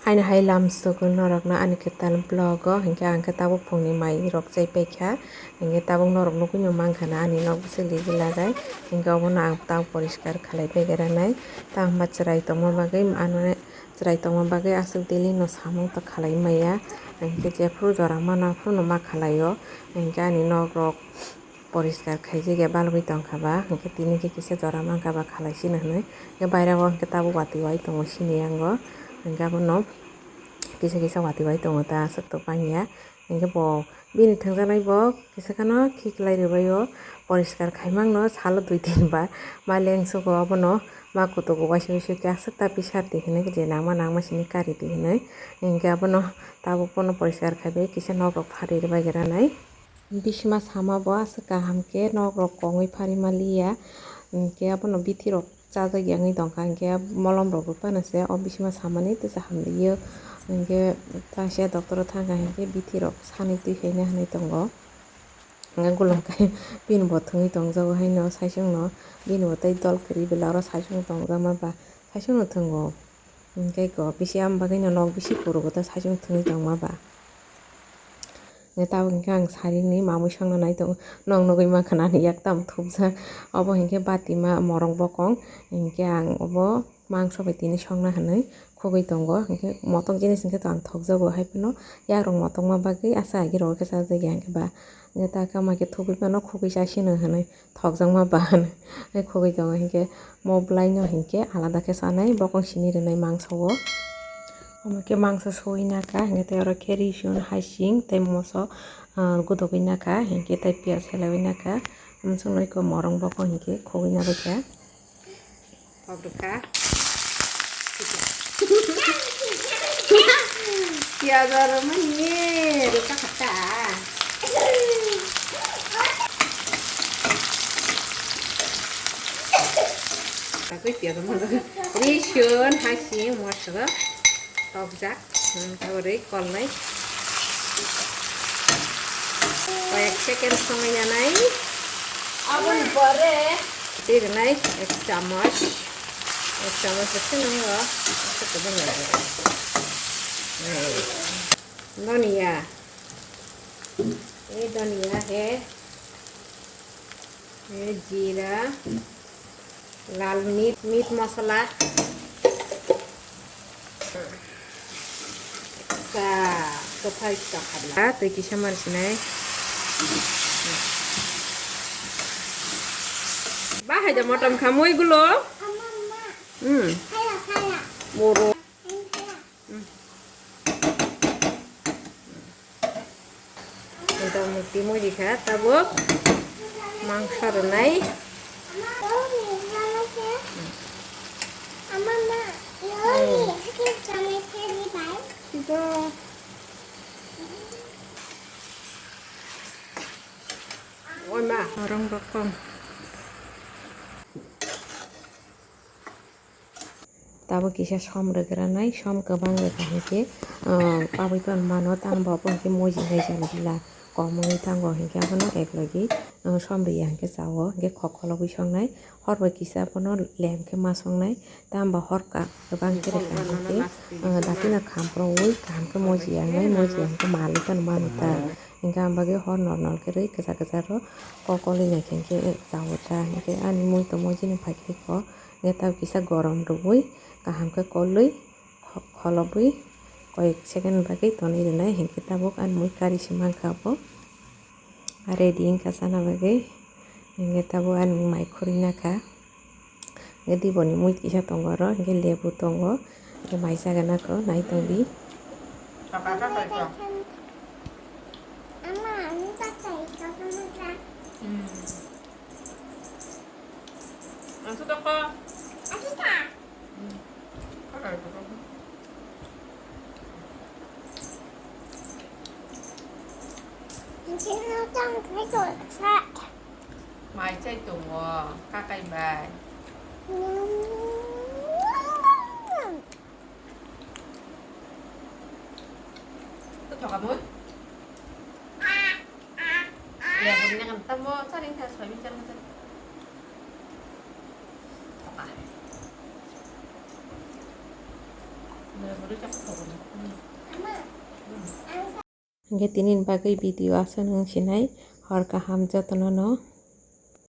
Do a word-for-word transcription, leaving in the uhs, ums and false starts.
Aini hai lamsogo norokno ani kwtal vlog o, hinkhe ang khe tabuk phungni mai rok chai paikha, hinkhe tabuk norok nugwino mankha na ani nok bwswk rigi lagai, hinkhe obono ang tabuk poriskar khalai bai gra nai. Tamo hwnba chwrai tongma bagwi ano, chwrai tongma bagwi aswk daily no samung tong khalai maya, hinkhe jephuru jora mano aphuru no ma khalai o, hinkhe ani nok rok poriskar khaijak ya balgwi tongkha ba, hinkhe tini khe kisa jora mankha ba khalai sino hinwi, hinkhe baira o hinkhe tabuk watwi wai tongo sini yango, hinkhe abono kisa kisa watwi wai tongo ta aswk tok bangya, hinkhe bo bini thwngjaknai bo kisa kheno khiklai rwbaio, poriskar khaimang no salo dui tin bar ma lengsugo abono ma kutugo waisa waisa khe aswk ta bisar di hinwi je nangma nangma sini kari di hinwi, hinkhe abono tabuk bono poriskar khaibai kisa nok rok phari rwbai gra nai. Bisima sama bo aswk kaham khe nok rok kongwi phari maliya, hinkhe abono bithi rok chajak ya wngwi tongkha, hinkhe molom rok bo phano se o bisima samani tesa hamliyo, hinkhe ta se doctor o thangkha hinkhe bithi rok sanwi twi khaina hinwi tongo, hinkhe golom khe bini bo thwngwi tongjago haino saichung no, bini bo tei dol kwrwi belai oro saichung tongjakma ba saichung no thwngo, hinkhe ko bisi am bagwi no nok bisi kurugo ta saichung thwngwi tongma ba. Tabuk hinkhe ang sarini mamwi songna nai tongo, nok nugwi mankha na ani yak tamo thupjak. Obo hinkhe batima morong bokong, hinkhe ang obo mangso bai tini songna hinwi khugwi tongo. Hinkhe motok jinis hinkhe to ang thokjago, haiphano yakrok motokma bagwi asa agi rogo khe chajakya hinkhe ba. Hinkhe ta kama khe thugwi phano khugwi chasino hinwi thokjakma ba hinwi khugwi tongo. Hinkhe mo bwlaino hinkhe alada khe chanai bokong sini rwnai mangso o. Omo khe mangso sui naka, hinkhe tei oro khe risun, hasing tei moso, ah, gudugwi naka, hinkhe tei piyaj helaiwi naka. Amswk no eko morong bokong hinkhe khogwi nabakha. Pok rwkha. Piyaj oro mani rwkha khata. Takoi piyaj oro mani risun, hasing, moso. Tokjak, hmm, tabore kolnai. Koyek second songwi nanai. Aboni pore. Twi rwnai ek chamoch. Ek chamoch se nwngo. Aswk kwbangma. Dhoniya. Ei dhoniya he. Ei jira. Lal meat, meat masala. Sa, kwthai tongkha. Ah, twi kisa mar sinai. Bahai da motom khamwi gulo. Hmm. Boro. Motamoti mui rikha tabuk mangso rwnai. Oi ma. Norong rokong. Tabuk kisa som rwgranai, som kwbang rwkha hinkhe, ah, pabwi phano mano, tamo bo hinkhe moji hai jani bwla kom wngwi thango, hinkhe abono ek logi, ah, som rwya hinkhe chao, hinkhe khok kholobwi songnai, hor bai kisa abono lem khe ma songnai, tamo bo hor ka-, kwbang khe rwkha hinkhe, ah, dakti no khamprongwi kaham khe moji ya wngnai, moji ya hinkhe malwi phano mano ta, hinkhe am bagwi hor nor nor khe rwi kwchar kwchar o kok kolwi nai khe hinkhe chao ta, hinkhe ani mui tongmo jini phaikhe kok. Hinkhe tabuk kisa gorom rwui kaham khe kolwi kho-, kholobwi koi second bagwi tonwi rwnai, hinkhe tabuk ani mui kari se mankha abo ready wngkha chana bagwi. Hinkhe tabuk ani mai khurui nakha, hinkhe diboni mui kisa tongo oro, hinkhe lebu tongo, hinkhe mai chaga nako nai tongdi. Ang sudah kok. Ang sudah. Hmm. Kok ada itu kok? Ang sudah kok. Mai chai tongo, kakai bai. Hmm. Ito thokamoi? Ya, pwrwngna kan tamo, charing kha, soyabin chang kha. Thoka. Bwrwi Hingke tini bagwi video aswk nung sinai, hor kaham jotono no.